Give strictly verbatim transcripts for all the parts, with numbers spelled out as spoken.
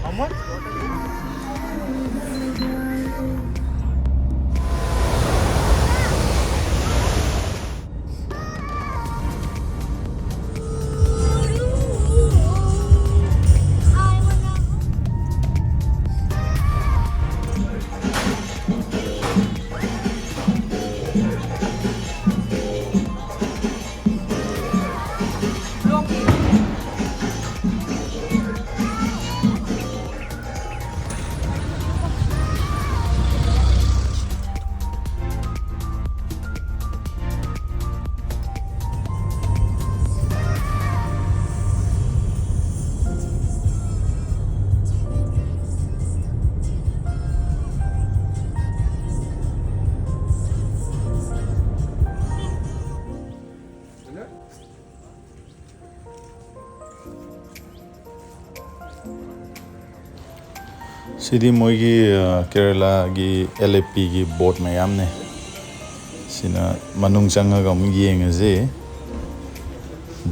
How much? ꯁꯤꯗꯤ ꯃꯣꯏꯒꯤ, ꯑ, ꯀꯦꯔꯦꯂꯥꯒꯤ ꯑꯦꯜ ꯑꯦꯐ ꯄꯤꯒꯤ ꯕꯣꯠ ꯃꯌꯥꯝꯅꯦ꯫ ꯁꯤꯅ ꯃꯅꯨꯡ ꯆꯪꯉꯒ ꯑꯃꯨꯛ ꯌꯦꯡꯉꯁꯤ꯫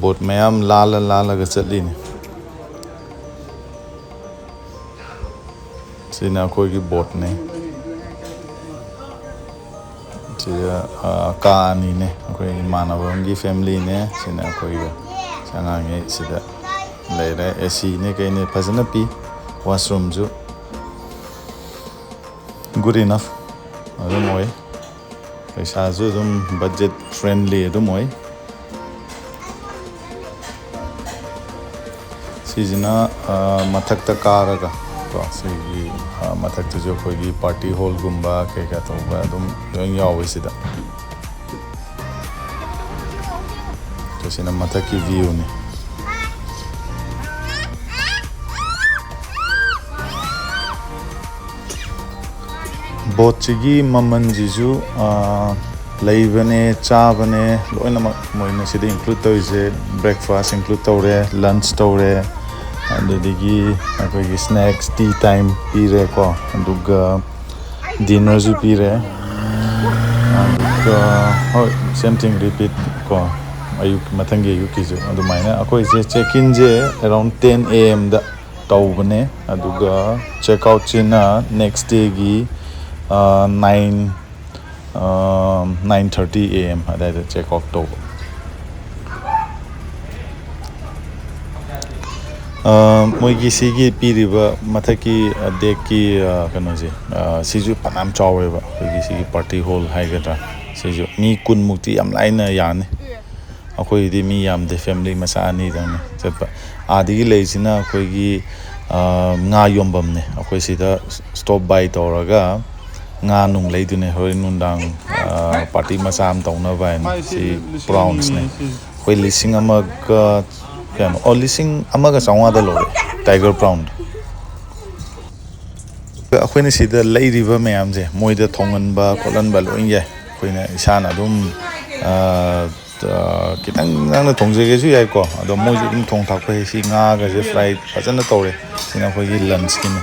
ꯕꯣꯠ ꯃꯌꯥꯝ ꯂꯥꯜꯂ ꯂꯥꯜꯂꯒ ꯆꯠꯂꯤꯅꯦ꯫ ꯁꯤꯅ ꯑꯩꯈꯣꯏꯒꯤ ꯕꯣꯠꯅꯦ꯫ ꯁꯤꯗ, ꯑ, ꯀꯥ ꯑꯅꯤꯅꯦ꯫ ꯑꯩꯈꯣꯏ ꯏꯃꯥꯟꯅꯕ ꯑꯃꯒꯤ ꯐꯦꯃꯤꯂꯤꯅꯦ꯫ ꯁꯤꯅ ꯑꯩꯈꯣꯏꯒ꯫ ꯁꯤ ꯑꯉꯥꯡꯉꯩ ꯁꯤꯗ ꯂꯩꯔꯦ꯫ ꯑꯦ ꯁꯤꯅꯦ ꯀꯩꯅꯦ ꯐꯖꯅ ꯄꯤ꯫ ꯋꯥꯁꯔꯨꯝꯁꯨ good enough ꯑꯗꯨꯝ ꯑꯣꯏ꯫ ꯄꯩꯁꯥꯁꯨ ꯑꯗꯨꯝ budget friendly ꯑꯗꯨꯝ ꯑꯣꯏ꯫ ꯁꯤꯁꯤꯅ, ꯑ, ꯃꯊꯛꯇ ꯀꯥꯔꯒ ꯀꯣ, ꯁꯤꯒꯤ, ꯑ, ꯃꯊꯛꯇꯁꯨ ꯑꯩꯈꯣꯏꯒꯤ ꯄꯥꯔꯇꯤ ꯍꯣꯜꯒꯨꯝꯕ ꯀꯩꯀꯥ ꯇꯧꯕ ꯑꯗꯨꯝ ꯂꯣꯏ ꯌꯥꯎꯋꯦ ꯁꯤꯗ꯫ ꯁꯤꯅ ꯃꯊꯛꯀꯤ ꯚ꯭ꯌꯨꯅꯤ꯫ ꯕꯣꯠꯁꯤꯒꯤ ꯃꯃꯜꯁꯤꯁꯨ, ꯑ, ꯂꯩꯕꯅꯦ, ꯆꯥꯕꯅꯦ, ꯂꯣꯏꯅꯃꯛ ꯃꯣꯏꯅ ꯁꯤꯗ include ꯇꯧꯔꯤꯁꯦ꯫ Breakfast include ꯇꯧꯔꯦ, lunch ꯇꯧꯔꯦ, ꯑꯗꯨꯗꯒꯤ ꯑꯩꯈꯣꯏꯒꯤ snacks, tea time ꯄꯤꯔꯦꯀꯣ, ꯑꯗꯨꯒ dinnerꯁꯨ ꯄꯤꯔꯦ꯫ ꯑ, ꯍꯣꯏ, same thing repeat ꯀꯣ, ꯑꯌꯨꯛ, ꯃꯊꯪꯒꯤ ꯑꯌꯨꯛꯀꯤꯁꯨ ꯑꯗꯨꯃꯥꯏꯅ꯫ ꯑꯩꯈꯣꯏꯁꯦ check inꯁꯦ around ten A M ꯗ ꯇꯧꯕꯅꯦ, ꯑꯗꯨꯒ check outꯁꯤꯅ next dayꯒꯤ, ꯑ, nine, ꯑ, nine thirty A M ꯑꯗꯨꯋꯥꯏꯗ check out ꯇꯧꯕ꯫ ꯑ, ꯃꯣꯏꯒꯤ ꯁꯤꯒꯤ ꯄꯤꯔꯤꯕ ꯃꯊꯛꯀꯤ, ꯑ, deckꯀꯤ, ꯑ, ꯀꯩꯅꯣꯁꯦ, ꯑ, ꯁꯤꯁꯨ ꯐꯅꯌꯥꯝ ꯆꯥꯎꯋꯦꯕ꯫ ꯑꯩꯈꯣꯏꯒꯤ ꯁꯤꯒꯤ party hall ꯍꯥꯏꯒꯗ꯭ꯔꯥ, ꯁꯤꯁꯨ ꯃꯤ ꯀꯨꯟꯃꯨꯛꯇꯤ ꯌꯥꯝ ꯂꯥꯏꯅ ꯌꯥꯅꯤ꯫ ꯑꯩꯈꯣꯏꯒꯤꯗꯤ ꯃꯤ ꯌꯥꯝꯗꯦ, family ꯃꯆꯥ ꯑꯅꯤꯗꯪꯅꯤ ꯆꯠꯄ꯫ ꯑꯥꯗꯒꯤ ꯂꯩꯔꯤꯁꯤꯅ ꯑꯩꯈꯣꯏꯒꯤ, ꯑ, ꯉꯥ ꯌꯣꯟꯐꯝꯅꯦ꯫ ꯑꯩꯈꯣꯏ ꯁꯤꯗ stop by ꯇꯧꯔꯒ ꯉꯥ ꯅꯨꯡ ꯂꯩꯗꯨꯅꯦ꯫ ꯍꯣꯔꯦꯟ ꯅꯨꯡꯗꯥꯡ, ꯑ, party ꯃꯆꯥ ꯑꯃ ꯇꯧꯅꯕ ꯍꯥꯏꯅ꯫ ꯁꯤ prawnsꯅꯦ꯫ ꯑꯩꯈꯣꯏ ꯂꯤꯁꯤꯡ ꯑꯃꯒ ꯀꯌꯥꯅꯣ? ꯑꯣ, ꯂꯤꯁꯤꯡ ꯑꯃꯒ ꯆꯥꯝꯃꯉꯥꯗ ꯂꯧꯔꯛꯑꯦ, tiger prawn꯫ ꯑꯩꯈꯣꯏꯅ ꯁꯤꯗ ꯂꯩꯔꯤꯕ ꯃꯌꯥꯝꯁꯦ ꯃꯣꯏꯗ ꯊꯣꯡꯍꯟꯕ ꯈꯣꯠꯍꯟꯕ ꯂꯣꯏ ꯌꯥꯏ꯫ ꯑꯩꯈꯣꯏꯅ ꯏꯁꯥꯅ ꯑꯗꯨꯝ, ꯑ, ꯑ, ꯈꯤꯇꯪ ꯅꯪꯅ ꯊꯣꯡꯖꯒꯦꯁꯨ ꯌꯥꯏꯀꯣ꯫ ꯑꯗꯣ ꯃꯣꯏꯁꯨ ꯑꯗꯨꯝ ꯊꯣꯡ ꯊꯥꯛꯄ ꯍꯩ꯫ ꯁꯤ ꯉꯥꯒꯁꯦ fry ꯐꯖꯅ ꯇꯧꯔꯦ꯫ ꯁꯤꯅ ꯑꯩꯈꯣꯏꯒꯤ lunchꯀꯤꯅꯤ꯫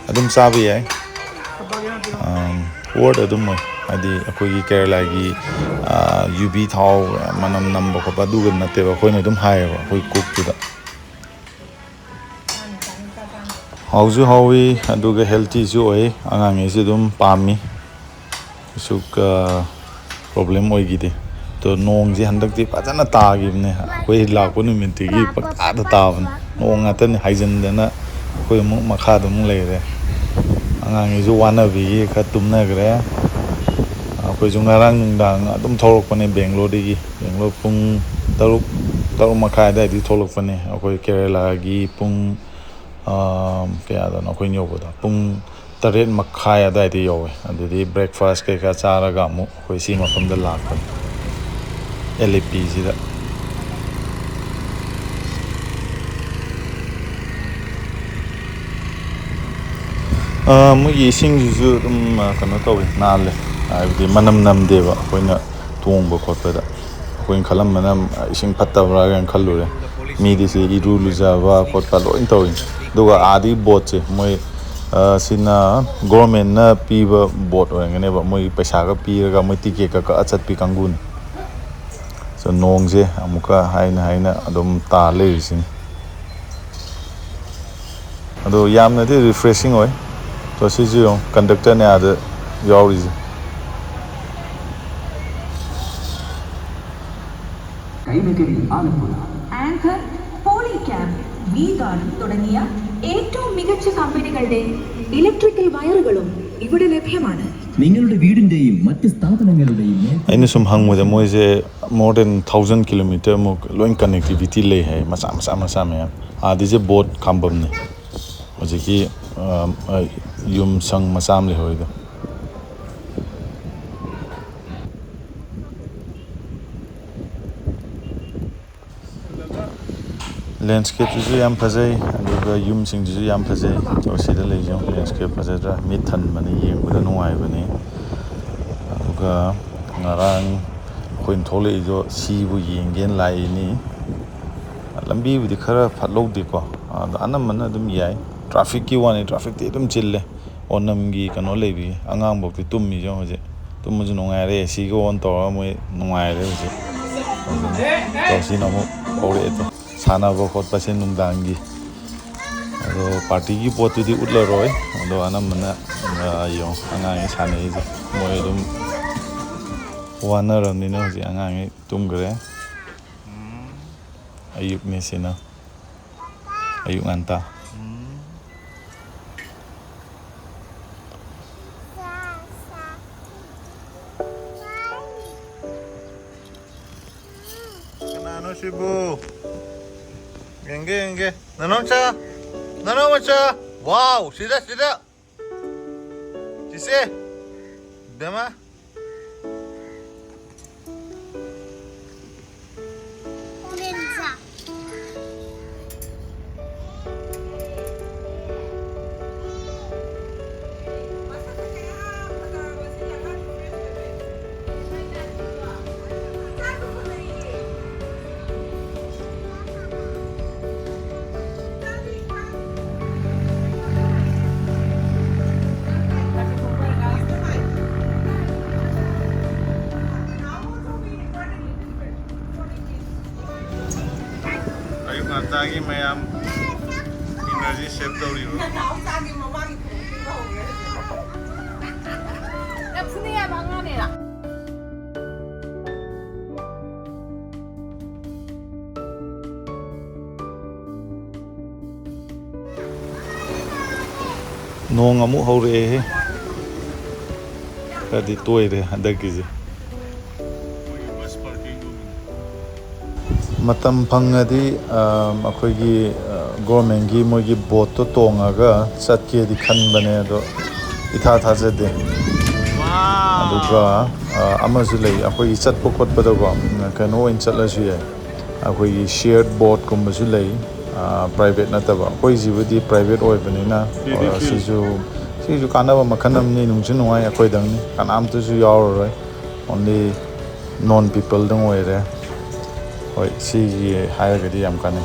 ꯑꯗꯨꯝ ꯆꯥꯕ ꯌꯥꯏ꯫ ꯑꯝ, worth ꯑꯗꯨꯝ ꯑꯣꯏ꯫ ꯍꯥꯏꯗꯤ ꯑꯩꯈꯣꯏꯒꯤ ꯀꯦꯔꯂꯥꯒꯤ, ꯑ, ꯌꯨꯕꯤ ꯊꯥꯎ ꯃꯅꯝ ꯅꯝꯕ ꯈꯣꯠꯄ ꯑꯗꯨꯒ ꯅꯠꯇꯦꯕ꯫ ꯑꯩꯈꯣꯏꯅ ꯑꯗꯨꯝ ꯍꯥꯏꯌꯦꯕ, ꯑꯩꯈꯣꯏ cookꯇꯨꯗ꯫ ꯍꯥꯎꯁꯨ ꯍꯥꯎꯋꯤ, ꯑꯗꯨꯒ healthyꯁꯨ ꯑꯣꯏ꯫ ꯑꯉꯥꯡꯈꯩꯁꯨ ꯑꯗꯨꯝ ꯄꯥꯝꯃꯤ꯫ ꯀꯩꯁꯨ, ꯑ, problem ꯑꯣꯏꯈꯤꯗꯦ꯫ ꯑꯗꯣ ꯅꯣꯡꯁꯦ ꯍꯟꯗꯛꯇꯤ ꯐꯖꯅ ꯇꯥꯈꯤꯕꯅꯦ꯫ ꯑꯩꯈꯣꯏ ꯂꯥꯛꯄ ꯅꯨꯃꯤꯠꯇꯒꯤ ꯄꯪꯇꯥꯗ ꯇꯥꯕꯅꯦ꯫ ꯅꯣꯡ ꯉꯥꯛꯇꯅꯤ꯫ ꯍꯥꯏꯖꯤꯟꯗꯅ ꯑꯩꯈꯣꯏ ꯑꯃꯨꯛ ꯃꯈꯥꯗ ꯑꯃꯨꯛ ꯂꯩꯔꯦ꯫ ꯑꯉꯥꯡꯈꯩꯁꯨ ꯋꯥꯅꯕꯒꯤ ꯈꯔ ꯇꯨꯝꯅꯈ꯭ꯔꯦ꯫ ꯑꯩꯈꯣꯏꯁꯨ ꯉꯔꯥꯡ ꯅꯨꯡꯗꯥꯡ ꯑꯗꯨꯝ ꯊꯧꯔꯛꯄꯅꯦ ꯕꯦꯡꯒ꯭ꯂꯣꯔꯗꯒꯤ꯫ ꯕꯦꯡꯒ꯭ꯂꯣꯔ ꯄꯨꯡ ꯇꯔꯨꯛ, ꯇꯔꯨꯛ ꯃꯈꯥꯏ ꯑꯗꯨꯋꯥꯏꯗꯒꯤ ꯊꯣꯛꯂꯛꯄꯅꯦ꯫ ꯑꯩꯈꯣꯏ ꯀꯦꯔꯦꯂꯥꯒꯤ ꯄꯨꯡ, ꯑꯥ, ꯀꯌꯥꯗꯅꯣ ꯑꯩꯈꯣꯏꯅ ꯌꯧꯕꯗꯣ? ꯄꯨꯡ ꯇꯔꯦꯠ ꯃꯈꯥꯏ ꯑꯗꯨꯋꯥꯏꯗ ꯌꯧꯋꯦ꯫ ꯑꯗꯨꯗꯤ breakfast ꯀꯩꯀꯥ ꯆꯥꯔꯒ ꯑꯃꯨꯛ ꯑꯩꯈꯣꯏ ꯁꯤ ꯃꯐꯝꯗ ꯂꯥꯛꯄꯅꯦ, ꯑꯦꯂꯦꯄꯤꯁꯤꯗ꯫ ꯑ, ꯃꯣꯏꯒꯤ ꯏꯁꯤꯡꯁꯤꯁꯨ ꯑꯗꯨꯝ, ꯑ, ꯀꯩꯅꯣ ꯇꯧꯋꯦ, ꯅꯥꯜꯂꯦ, ꯍꯥꯏꯕꯗꯤ ꯃꯅꯝ ꯅꯝꯗꯦꯕ꯫ ꯑꯩꯈꯣꯏꯅ ꯇꯣꯡꯕ ꯈꯣꯠꯄꯗ ꯑꯩꯈꯣꯏꯅ ꯈꯜꯂꯝꯕꯅ ꯏꯁꯤꯡ ꯐꯠꯇꯕ꯭ꯔꯥ ꯀꯥꯏꯅ ꯈꯜꯂꯨꯔꯦ꯫ ꯃꯤꯗꯤ ꯁꯤ ꯏꯔꯨ ꯂꯨꯖꯕ ꯈꯣꯠꯄ ꯂꯣꯏ ꯇꯧꯋꯤ꯫ ꯑꯗꯨꯒ ꯑꯥꯗꯤ boatꯁꯦ ꯃꯣꯏ, ꯑ, ꯁꯤꯅ ꯒꯣꯔꯃꯦꯟꯅ ꯄꯤꯕ ꯕꯣꯠ ꯑꯣꯏꯔꯝꯒꯅꯦꯕ, ꯃꯣꯏ ꯄꯩꯁꯥꯒ ꯄꯤꯔꯒ ꯃꯣꯏ ꯇꯤꯀꯦꯠꯀ ꯀꯛꯑ ꯆꯠꯄꯤ ꯀꯥꯡꯕꯨꯅꯤ꯫ So, ꯅꯣꯡꯁꯦ ꯑꯃꯨꯛꯀ ꯍꯥꯏꯅ ꯍꯥꯏꯅ ꯑꯗꯨꯝ ꯇꯥ ꯂꯩꯔꯤꯁꯤꯅꯤ꯫ ꯑꯗꯣ ꯌꯥꯝꯅꯗꯤ ꯔꯤꯐ꯭ꯔꯦꯁꯤꯡ ꯑꯣꯏ꯫ So, ꯁꯤꯁꯨ ꯌꯦꯡꯉꯨ, ꯀꯟꯗꯛꯇꯔꯅꯦ ꯑꯥꯗ ꯌꯥꯎꯔꯤꯁꯦ꯫ Kainakary Alappuzha. Anchor, Polycab, V Guard തുടങ്ങിയ ഏറ്റവും മികച്ച കമ്പനികളുടെ ഇലക്ട്രിക്കൽ വയറുകളും ഇവിടെ ലഭ്യമാണ്. നിങ്ങളുടെ വീടിന്റെയും മറ്റ് സ്ഥാപനങ്ങളുടെയും മേൽക്കൂര. ꯑꯩꯅ ꯁꯨꯝ ꯍꯪꯕꯗ ꯃꯣꯏꯁꯦ more than thousand kilometer ꯃꯨꯛ ꯂꯣꯏ connectivity ꯂꯩ ꯍꯥꯏ, ꯃꯆꯥ ꯃꯆꯥ ꯃꯆꯥ ꯃꯌꯥꯝ꯫ ꯑꯥꯗꯤꯁꯦ ꯕꯣꯠ ꯈꯥꯝꯕꯝꯅꯤ꯫ ꯍꯧꯖꯤꯛꯀꯤ, ꯑ, ꯑ, ꯌꯨꯝ ꯁꯪ ꯃꯆꯥ ꯑꯃ ꯂꯩꯍꯧꯔꯤꯗꯣ꯫ ꯂꯦꯟꯁꯀꯦꯞꯁꯤꯁꯨ ꯌꯥꯝ ꯐꯖꯩ, ꯑꯗꯨꯒ ꯌꯨꯝꯁꯤꯡꯁꯤꯁꯨ ꯌꯥꯝ ꯐꯖꯩ꯫ ꯑꯗꯣ ꯁꯤꯗ ꯂꯩꯁꯦ ꯌꯦꯡꯉꯨ, ꯂꯦꯟꯁꯀꯦꯞ ꯐꯖꯗ꯭ꯔꯥ? ꯃꯤꯠ ꯊꯟꯕꯅꯤ, ꯌꯦꯡꯕꯗ ꯅꯨꯡꯉꯥꯏꯕꯅꯤ꯫ ꯑꯗꯨꯒ ꯉꯔꯥꯡ ꯑꯩꯈꯣꯏꯅ ꯊꯣꯛꯂꯛꯏꯗꯣ ꯁꯤꯕꯨ ꯌꯦꯡꯒꯦꯅ ꯂꯥꯛꯏꯅꯤ꯫ ꯂꯝꯕꯤꯕꯨꯗꯤ ꯈꯔ ꯐꯠꯍꯧꯗꯦꯀꯣ, ꯑꯗꯣ ꯑꯅꯝꯕꯅ ꯑꯗꯨꯝ ꯌꯥꯏ꯫ ꯇ꯭ꯔꯥꯐꯤꯛꯀꯤ ꯋꯥꯅꯤ, ꯇ꯭ꯔꯥꯐꯤꯛꯇꯤ ꯑꯗꯨꯝ ꯆꯤꯜꯂꯦ꯫ ꯑꯣꯅꯝꯒꯤ ꯀꯩꯅꯣ ꯂꯩꯕꯒꯤ ꯑꯉꯥꯡꯐꯧꯗꯤ ꯇꯨꯝꯃꯤ ꯌꯦꯡꯉꯣ ꯍꯧꯖꯤꯛ꯫ ꯇꯨꯝꯕꯁꯨ ꯅꯨꯡꯉꯥꯏꯔꯦ, ꯑꯦ ꯁꯤꯒ ꯑꯣꯟ ꯇꯧꯔꯒ ꯃꯣꯏ ꯅꯨꯡꯉꯥꯏꯔꯦ ꯍꯧꯖꯤꯛ꯫ ꯑꯗꯨꯅ ꯇꯧꯁꯤꯅ ꯑꯃꯨꯛ ꯍꯧꯔꯛꯑꯦ ꯇꯣ꯫ ꯁꯥꯟꯅꯕ ꯈꯣꯠꯄꯁꯦ ꯅꯨꯡꯗꯥꯡꯒꯤ꯫ ꯑꯗꯣ ꯄꯥꯔꯇꯤꯒꯤ ꯄꯣꯠꯇꯨꯗꯤ ꯎꯠꯂꯔꯣꯏ꯫ ꯑꯗꯣ ꯑꯅꯝꯕꯅ, ꯑ, ꯌꯦꯡꯉꯣ ꯑꯉꯥꯡꯉꯩ ꯁꯥꯟꯅꯩꯁꯦ꯫ ꯃꯣꯏ ꯑꯗꯨꯝ ꯋꯥꯅꯔꯕꯅꯤꯅ ꯍꯧꯖꯤꯛ ꯑꯉꯥꯡꯉꯩ ꯇꯨꯝꯈ꯭ꯔꯦ꯫ ꯑꯌꯨꯛꯅꯦ ꯁꯤꯅ꯫ ꯑꯌꯨꯛ ꯉꯟꯇꯥ꯫ ꯀꯅꯥꯅꯣ ꯁꯤꯕꯨ? ꯌꯦꯡꯒꯦ, ꯌꯦꯡꯒꯦ꯫ ꯅꯅꯥꯎꯆꯥ! ꯅꯅꯥꯎ ꯃꯆꯥ! ꯋꯥꯎ! ꯁꯤꯗ, ꯁꯤꯗ! ꯆꯤꯆꯦ! ꯕꯦꯝꯃ! ꯆꯥꯒꯤ ꯃꯌꯥꯝ ꯏꯅꯔꯖꯤ ꯁꯦꯞ ꯇꯧꯔꯤꯕ꯫ ꯌꯥꯝ ꯐꯨꯅꯤꯡꯉꯦ ꯍꯥꯏꯕ ꯑꯉꯥꯡꯅꯦꯅ꯫ ꯅꯣꯡ ꯑꯃꯨꯛ ꯍꯧꯔꯛꯑꯦꯍꯦ꯫ ꯈꯔꯗꯤ ꯇꯣꯏꯔꯦ ꯍꯟꯗꯛꯀꯤꯁꯦ꯫ ꯃꯇꯝ ꯐꯪꯉꯗꯤ, ꯑ, ꯑꯩꯈꯣꯏꯒꯤ, ꯑ, ꯒꯣꯔꯃꯦꯟꯒꯤ ꯃꯣꯏꯒꯤ ꯕꯣꯠꯇꯣ ꯇꯣꯡꯉꯒ ꯆꯠꯀꯦꯗꯤ ꯈꯟꯕꯅꯦ, ꯑꯗꯣ ꯏꯊꯥ ꯊꯥꯖꯗꯦ꯫ ꯑꯗꯨꯒ, ꯑ, ꯑꯃꯁꯨ ꯂꯩ, ꯑꯩꯈꯣꯏꯒꯤ ꯆꯠꯄ ꯈꯣꯠꯄꯗꯀꯣ, ꯎꯝ, ꯀꯩꯅꯣ ꯑꯣꯏꯅ ꯆꯠꯂꯁꯨ ꯌꯥꯏ꯫ ꯑꯩꯈꯣꯏꯒꯤ ꯁꯤꯌꯔꯠ ꯕꯣꯠꯀꯨꯝꯕꯁꯨ ꯂꯩ, ꯑ, ꯄ꯭ꯔꯥꯏꯚꯦꯠ ꯅꯠꯇꯕ꯫ ꯑꯩꯈꯣꯏꯁꯤꯕꯨꯗꯤ ꯄ꯭ꯔꯥꯏꯚꯦꯠ ꯑꯣꯏꯕꯅꯤꯅ, ꯑ, ꯁꯤꯁꯨ, ꯁꯤꯁꯨ ꯀꯥꯟꯅꯕ ꯃꯈꯜ ꯑꯃꯅꯤ, ꯅꯨꯡꯁꯨ ꯅꯨꯡꯉꯥꯏ꯫ ꯑꯩꯈꯣꯏꯗꯪꯅꯤ, ꯀꯅꯥꯝꯇꯁꯨ ꯌꯥꯎꯔꯔꯣꯏ, ꯑꯣꯟꯂꯤ ꯅꯣꯟ ꯄꯤꯄꯜꯗꯪ ꯑꯣꯏꯔꯦ꯫ ꯍꯣꯏ, ꯁꯤꯒꯤ ꯍꯥꯏꯔꯒꯗꯤ ꯌꯥꯝ ꯀꯥꯟꯅꯩ꯫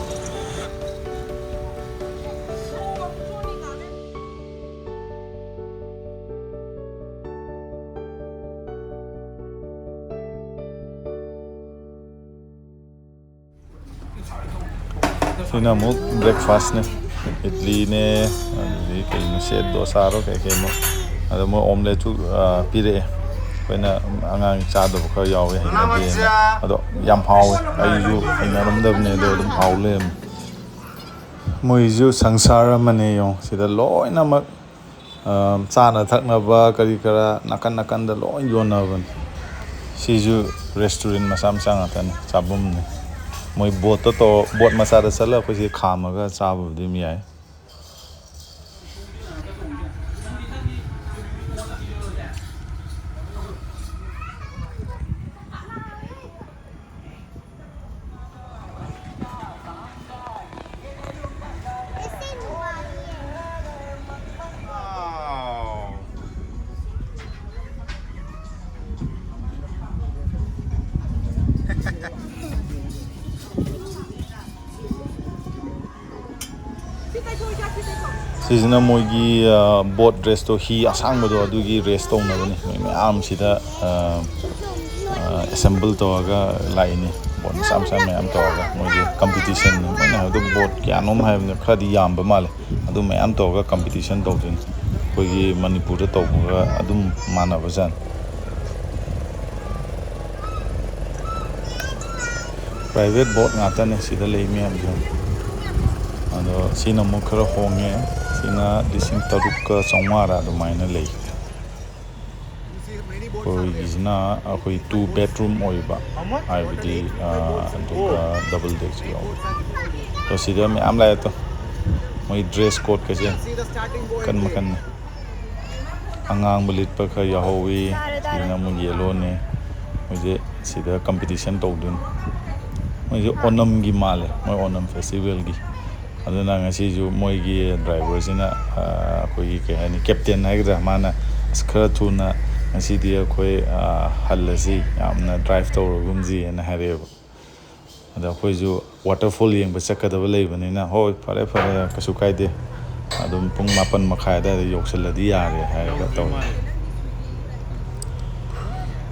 ꯁꯤꯅ ꯑꯃꯨꯛ ꯕ꯭ꯔꯦꯛꯐꯥꯁꯅꯦ꯫ ꯏꯗꯂꯤꯅꯦ, ꯑꯗꯨꯗꯒꯤ ꯀꯩꯅꯣ, ꯁꯦꯠ ꯗꯣꯁꯥꯔꯣ ꯀꯩ ꯀꯩꯅꯣ꯫ ꯑꯗꯣ ꯃꯣꯏ ꯑꯣꯝꯂꯦꯠꯁꯨ, ꯑ, ꯄꯤꯔꯛꯑꯦ꯫ ꯑꯩꯈꯣꯏꯅ ꯑꯉꯥꯡ ꯆꯥꯗꯕ ꯈꯔ ꯌꯥꯎꯋꯦ, ꯍꯩꯅꯗꯦꯅ꯫ ꯑꯗꯣ ꯌꯥꯝ ꯍꯥꯎꯋꯦ꯫ ꯑꯩꯁꯨ ꯍꯩꯅꯔꯝꯗꯕꯅꯦ, ꯑꯗꯣ ꯑꯗꯨꯝ ꯍꯥꯎ ꯂꯩꯔꯝꯃꯦ꯫ ꯃꯣꯏꯁꯨ ꯁꯪꯁꯥꯔ ꯑꯃꯅꯦ ꯌꯦꯡꯉꯣ꯫ ꯁꯤꯗ ꯂꯣꯏꯅꯃꯛ, ꯑ, ꯆꯥꯅ ꯊꯛꯅꯕ ꯀꯔꯤ ꯀꯔꯥ ꯅꯥꯀꯟ ꯅꯥꯀꯟꯗ ꯂꯣꯏ ꯌꯣꯟꯅꯕꯅꯦ꯫ ꯁꯤꯁꯨ ꯔꯦꯁꯇꯨꯔꯦꯟ ꯃꯆꯥ ꯃꯆꯥ ꯉꯥꯛꯇꯅꯦ, ꯆꯥꯐꯝꯅꯦ꯫ ꯃꯣꯏ ꯕꯣꯠꯇ ꯇꯧ-, ꯕꯣꯠ ꯃꯆꯥꯗ ꯆꯠꯂꯒ ꯑꯩꯈꯣꯏꯁꯦ ꯈꯥꯝꯃꯒ ꯆꯥꯕꯕꯨꯗꯤ ꯑꯗꯨꯝ ꯌꯥꯏ꯫ ꯁꯤꯁꯤꯅ ꯃꯣꯏꯒꯤ, ꯑ, ꯕꯣꯠ ꯔꯦꯁꯇꯣ, ꯍꯤ ꯑꯁꯥꯡꯕꯗꯣ, ꯑꯗꯨꯒꯤ ꯔꯦꯁ ꯇꯧꯅꯕꯅꯤ꯫ ꯃꯤ ꯃꯌꯥꯝꯁꯤꯗ, ꯑ, ꯑ, ꯑꯦꯁꯦꯝꯕꯜ ꯇꯧꯔꯒ ꯂꯥꯛꯏꯅꯤ꯫ ꯃꯆꯥ ꯃꯆꯥ ꯃꯌꯥꯝ ꯇꯧꯔꯒ ꯃꯣꯏꯒꯤ ꯀꯝꯄꯤꯇꯤꯁꯟ, ꯃꯣꯏꯅ ꯍꯥꯏꯕꯗ ꯕꯣꯠ ꯀꯌꯥꯅꯣꯝ ꯍꯥꯏꯕꯅꯦ, ꯈꯔꯗꯤ ꯌꯥꯝꯕ ꯃꯥꯜꯂꯦ꯫ ꯑꯗꯨ ꯃꯌꯥꯝ ꯇꯧꯔꯒ ꯀꯝꯄꯤꯇꯤꯁꯟ ꯇꯧꯗꯣꯏꯅꯤ, ꯑꯩꯈꯣꯏꯒꯤ ꯃꯅꯤꯄꯨꯔꯗ ꯇꯧꯕꯒ ꯑꯗꯨꯝ ꯃꯥꯟꯅꯕꯖꯥꯠꯅꯤ꯫ ꯄ꯭ꯔꯥꯏꯚꯦꯠ ꯕꯣꯠ ꯉꯥꯛꯇꯅꯦ ꯁꯤꯗ ꯂꯩ ꯃꯌꯥꯝꯁꯦ꯫ ꯑꯗꯣ ꯁꯤꯅ ꯑꯃꯨꯛ ꯈꯔ ꯍꯣꯡꯉꯦ꯫ ꯁꯤꯅ ꯂꯤꯁꯤꯡ ꯇꯔꯨꯛꯀ ꯆꯥꯝꯃꯉꯥꯔ ꯑꯗꯨꯃꯥꯏꯅ ꯂꯩ꯫ ꯑꯩꯈꯣꯏꯒꯤꯁꯤꯅ ꯑꯩꯈꯣꯏ ꯇꯨ ꯕꯦꯗꯔꯨꯝ ꯑꯣꯏꯕ, ꯍꯥꯏꯕꯗꯤ ꯑꯗꯨꯒ ꯗꯕꯜ ꯗꯦꯛꯁꯨ ꯌꯥꯎꯕ꯫ ꯑꯗꯣ ꯁꯤꯗ ꯃꯌꯥꯝ ꯂꯥꯛꯑꯦ꯫ ꯑꯗꯣ ꯃꯣꯏ ꯗ꯭ꯔꯦꯁ ꯀꯣꯗꯀꯁꯦ ꯃꯈꯟ ꯃꯈꯟꯅꯤ꯫ ꯑꯉꯥꯡꯕ ꯂꯤꯠꯄ ꯈꯔ ꯌꯥꯎꯍꯧꯋꯤ꯫ ꯁꯤꯅ ꯑꯃꯨꯛ ꯌꯦꯜꯂꯣꯅꯦ꯫ ꯃꯣꯏꯁꯦ ꯁꯤꯗ ꯀꯝꯄꯤꯇꯤꯁꯟ ꯇꯧꯗꯣꯏꯅꯤ꯫ ꯃꯣꯏꯁꯦ ꯑꯣꯅꯝꯒꯤ ꯃꯥꯜꯂꯦ, ꯃꯣꯏ ꯑꯣꯅꯝ ꯐꯦꯁꯇꯤꯚꯦꯜꯒꯤ꯫ ꯑꯗꯨꯅ ꯉꯁꯤꯁꯨ ꯃꯣꯏꯒꯤ ꯗ꯭ꯔꯥꯏꯚꯔꯁꯤꯅ, ꯑꯩꯈꯣꯏꯒꯤ ꯀꯩ ꯍꯥꯏꯅꯤ, ꯀꯦꯞꯇꯦꯟ ꯍꯥꯏꯒꯗ꯭ꯔꯥ, ꯃꯥꯅ "ꯑꯁ, ꯈꯔ ꯊꯨꯅ ꯉꯁꯤꯗꯤ ꯑꯩꯈꯣꯏ ꯍꯜꯂꯁꯤ, ꯌꯥꯝꯅ ꯗ꯭ꯔꯥꯏꯚ ꯇꯧꯔꯒꯨꯝꯁꯤ" ꯍꯥꯏꯅ ꯍꯥꯏꯔꯛꯑꯦꯕ꯫ ꯑꯗ ꯑꯩꯈꯣꯏꯁꯨ ꯋꯥꯇꯔꯐꯣꯜ ꯌꯦꯡꯕ ꯆꯠꯀꯗꯕ ꯂꯩꯕꯅꯤꯅ, "ꯍꯣꯏ, ꯐꯔꯦ ꯐꯔꯦ, ꯀꯩꯁꯨ ꯀꯥꯏꯗꯦ, ꯑꯗꯨꯝ ꯄꯨꯡ ꯃꯥꯄꯟ ꯃꯈꯥꯏ ꯑꯗꯨꯋꯥꯏꯗ ꯌꯧꯁꯤꯜꯂꯗꯤ ꯌꯥꯔꯦ" ꯍꯥꯏꯔꯒ ꯇꯧꯔꯦ꯫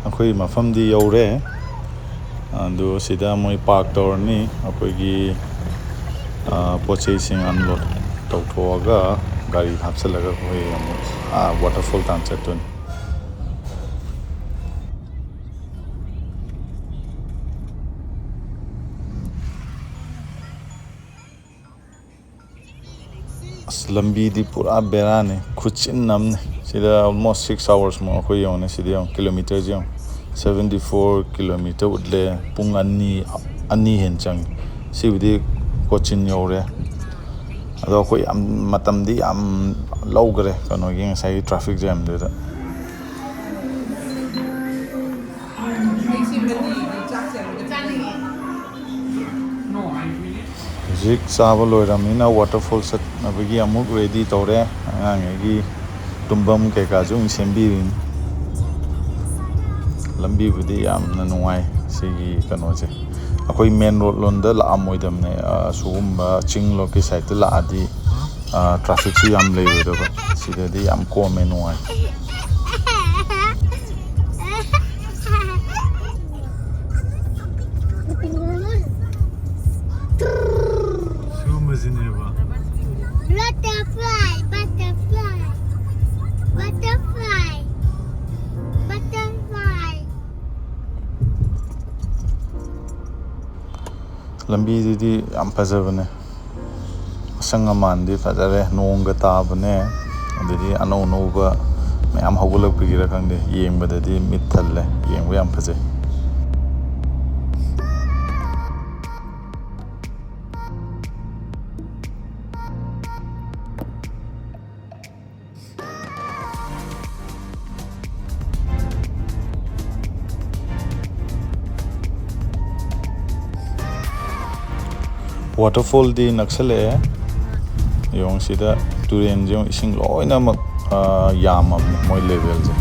ꯑꯩꯈꯣꯏ ꯃꯐꯝꯗꯤ ꯌꯧꯔꯦ꯫ ꯑꯗꯨ ꯁꯤꯗ ꯃꯣꯏ ꯄꯥꯔꯛ ꯇꯧꯔꯅꯤ꯫ ꯑꯩꯈꯣꯏꯒꯤ ꯄꯣꯠ ꯆꯩꯁꯤꯡ ꯑꯟꯂꯣꯠ ꯇꯧꯊꯣꯛꯑꯒ ꯒꯥꯔꯤ ꯍꯥꯞꯆꯤꯜꯂꯒ ꯑꯩꯈꯣꯏ ꯑꯃꯨꯛ ꯋꯥꯇꯔꯐꯣꯜ ꯇꯥꯟꯅ ꯆꯠꯇꯣꯏꯅꯤ꯫ ꯑꯁ, ꯂꯝꯕꯤꯗꯤ ꯄꯨꯔꯥ ꯕꯦꯔꯥꯅꯤ, ꯈꯨꯠꯆꯤꯟ ꯑꯃꯅꯤ꯫ ꯁꯤꯗ almost six hours ꯃꯨꯛ ꯑꯩꯈꯣꯏ ꯌꯦꯡꯉꯨꯅꯦ꯫ ꯁꯤꯗ ꯌꯦꯡꯉꯨ, ꯀꯤꯂꯣꯃꯤꯇꯔꯁꯦ ꯌꯦꯡꯉꯨ, seventy four kilometer ꯎꯠꯂꯦ꯫ ꯄꯨꯡ ꯑꯅꯤ, ꯑꯅꯤ ꯍꯦꯟꯅ ꯆꯪꯉꯤ꯫ ꯁꯤꯕꯨꯗꯤ ꯀꯣꯆꯤꯟ ꯌꯧꯔꯦ꯫ ꯑꯗꯣ ꯑꯩꯈꯣꯏ ꯌꯥꯝ, ꯃꯇꯝꯗꯤ ꯌꯥꯝ ꯂꯧꯈ꯭ꯔꯦ ꯀꯩꯅꯣꯒꯤ ꯉꯁꯥꯏꯒꯤ traffic jamꯗꯨꯗ꯫ ꯍꯧꯖꯤꯛ ꯆꯥꯕ ꯂꯣꯏꯔꯕꯅꯤꯅ ꯋꯥꯇꯔꯐꯣꯜ ꯆꯠꯅꯕꯒꯤ ꯑꯃꯨꯛ ꯔꯦꯗꯤ ꯇꯧꯔꯦ꯫ ꯑꯉꯥꯡꯉꯩꯒꯤ ꯇꯨꯝꯐꯝ ꯀꯩꯀꯥꯁꯨ ꯑꯃꯨꯛ ꯁꯦꯝꯕꯤꯔꯤꯅꯤ꯫ ꯂꯝꯕꯤꯕꯨꯗꯤ ꯌꯥꯝꯅ ꯅꯨꯡꯉꯥꯏ ꯁꯤꯒꯤ ꯀꯩꯅꯣꯁꯦ꯫ ꯑꯩꯈꯣꯏ ꯃꯦꯟ ꯔꯣꯗ ꯂꯣꯝꯗ ꯂꯥꯛꯑꯝꯃꯣꯏꯗꯕꯅꯦ꯫ ꯑꯁꯤꯒꯨꯝꯕ ꯆꯤꯡ ꯂꯣꯝꯒꯤ ꯁꯥꯏꯠꯇ ꯂꯥꯛꯑꯗꯤ ꯇ꯭ꯔꯥꯐꯤꯛꯁꯨ ꯌꯥꯝ ꯂꯩꯔꯣꯏꯗꯕ꯫ ꯁꯤꯗꯗꯤ ꯌꯥꯝ ꯀꯣꯝꯃꯦ, ꯅꯨꯡꯉꯥꯏ꯫ ꯂꯝꯕꯤꯗꯨꯗꯤ ꯌꯥꯝ ꯐꯖꯕꯅꯦ꯫ ꯑꯁꯪ ꯑꯃꯥꯟꯗꯤ ꯐꯖꯔꯦ, ꯅꯣꯡꯒ ꯇꯥꯕꯅꯦ꯫ ꯑꯗꯩꯗꯤ ꯑꯅꯧ ꯑꯅꯧꯕ ꯃꯌꯥꯝ ꯍꯧꯒꯠꯂꯛꯄꯒꯤꯔ ꯈꯪꯗꯦ, ꯌꯦꯡꯕꯗꯗꯤ ꯃꯤꯠ ꯊꯜꯂꯦ, ꯌꯦꯡꯕ ꯌꯥꯝ ꯐꯖꯩ꯫ Waterfallꯗꯤ ꯅꯛꯁꯜꯂꯛꯑꯦ꯫ ꯌꯦꯡꯉꯨ ꯁꯤꯗ, ꯇꯨꯔꯦꯟꯁꯦ ꯌꯦꯡꯉꯨ, ꯏꯁꯤꯡ ꯂꯣꯏꯅꯃꯛ, ꯑꯥ, ꯌꯥꯝꯃꯕꯅꯦ ꯃꯣꯏ levelꯁꯦ꯫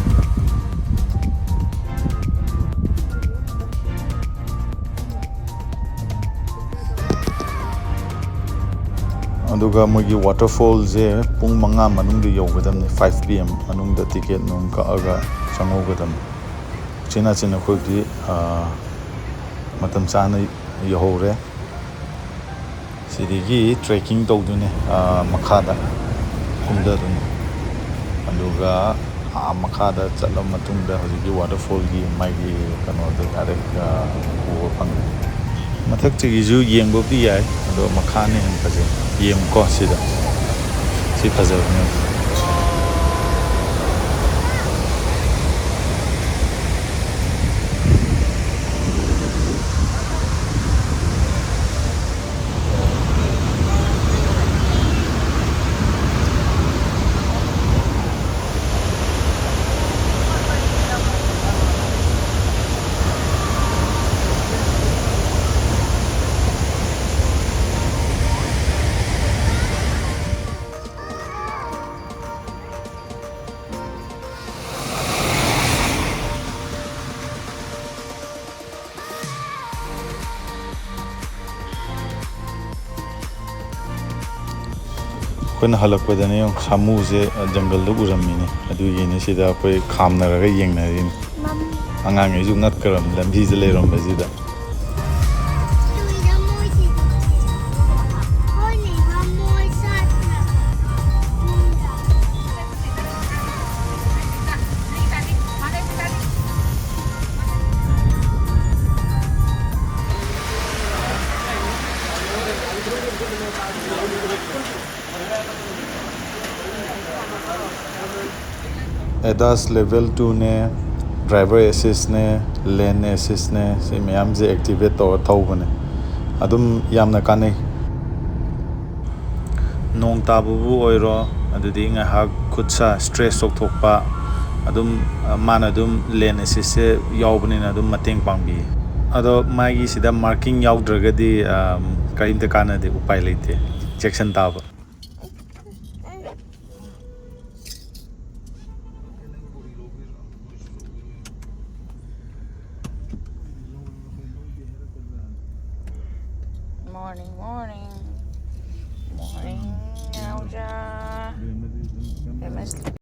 ꯑꯗꯨꯒ ꯃꯣꯏꯒꯤ waterfallꯁꯦ ꯄꯨꯡ ꯃꯉꯥ ꯃꯅꯨꯡꯗ ꯌꯧꯒꯗꯕꯅꯤ, five P M ꯃꯅꯨꯡꯗ ticket ꯅꯨꯡ ꯀꯛꯑꯒ ꯆꯪꯍꯧꯒꯗꯕꯅꯤ꯫ ꯎꯆꯤꯟ ꯅꯥꯆꯤꯟ ꯑꯩꯈꯣꯏꯕꯨꯗꯤ, ꯑꯥ, ꯃꯇꯝ ꯆꯥꯅ ꯌꯧꯍꯧꯔꯦ꯫ ꯁꯤꯗꯒꯤ trekking ꯇꯧꯗꯣꯏꯅꯦ, ꯑꯥ, ꯃꯈꯥꯗ ꯀꯨꯝꯊꯗꯣꯏꯅꯦ꯫ ꯑꯗꯨꯒ ꯑꯥ ꯃꯈꯥꯗ ꯆꯠꯂꯕ ꯃꯇꯨꯡꯗ ꯍꯧꯖꯤꯛꯀꯤ waterfallꯒꯤ ꯃꯥꯒꯤ ꯀꯩꯅꯣꯗꯣ direct, ꯑꯥ, ꯎꯕ ꯐꯪꯉꯦ꯫ ꯃꯊꯛꯇꯒꯤꯁꯨ ꯌꯦꯡꯕꯕꯨꯗꯤ ꯌꯥꯏ, ꯑꯗꯣ ꯃꯈꯥꯅ ꯍꯦꯟꯅ ꯐꯖꯩ꯫ ꯌꯦꯡꯉꯨꯀꯣ ꯁꯤꯗ, ꯁꯤ ꯐꯖꯕꯅꯦ꯫ ꯑꯩꯈꯣꯏꯅ ꯍꯜꯂꯛꯄꯗꯅꯦ ꯌꯦꯡꯉꯨ, ꯁꯥꯃꯨꯁꯦ ꯖꯪꯒꯜꯗ ꯎꯔꯝꯃꯤꯅꯦ, ꯑꯗꯨꯒꯤꯅꯦ ꯁꯤꯗ ꯑꯩꯈꯣꯏ ꯈꯥꯝꯅꯔꯒ ꯌꯦꯡꯅꯔꯤꯅꯤ꯫ ꯑꯉꯥꯡꯈꯩꯁꯨ ꯉꯛꯈ꯭ꯔꯕꯅꯤ ꯂꯝꯕꯤꯗ ꯂꯩꯔꯝꯕꯁꯤꯗ꯫ ꯑꯦꯗꯥꯁ ꯂꯦꯚꯦꯜ ꯇꯨꯅꯦ, ꯗ꯭ꯔꯥꯏꯚꯔ ꯑꯦꯁꯤꯁꯅꯦ, ꯂꯦꯟ ꯑꯦꯁꯤꯁꯅꯦ, ꯁꯤ ꯃꯌꯥꯝꯁꯦ ꯑꯦꯛꯇꯤꯚꯦꯠ ꯇꯧꯔ ꯊꯧꯕꯅꯦ꯫ ꯑꯗꯨꯝ ꯌꯥꯝꯅ ꯀꯥꯟꯅꯩ꯫ ꯅꯣꯡ ꯇꯥꯕꯕꯨ ꯑꯣꯏꯔꯣ, ꯑꯗꯨꯗꯤ ꯉꯥꯏꯍꯥꯛ ꯈꯨꯠ ꯁꯥ ꯁ꯭ꯇ꯭ꯔꯦꯁ ꯇꯧꯊꯣꯛꯄ, ꯑꯗꯨꯝ, ꯑ, ꯃꯥꯅ ꯑꯗꯨꯝ ꯂꯦꯟ ꯑꯦꯁꯤꯁꯁꯦ ꯌꯥꯎꯕꯅꯤꯅ ꯑꯗꯨꯝ ꯃꯇꯦꯡ ꯄꯥꯡꯕꯤ꯫ ꯑꯗꯣ ꯃꯥꯒꯤ ꯁꯤꯗ ꯃꯥꯔꯀꯤꯡ ꯌꯥꯎꯗ꯭ꯔꯒꯗꯤ, ꯑ, ꯀꯔꯤꯝꯇ ꯀꯥꯟꯅꯗꯦ, ꯎꯄꯥꯏ ꯂꯩꯇꯦ ꯆꯦꯛꯁꯤꯟ ꯇꯥꯕ꯫ Morning, morning. Morning, Naoja.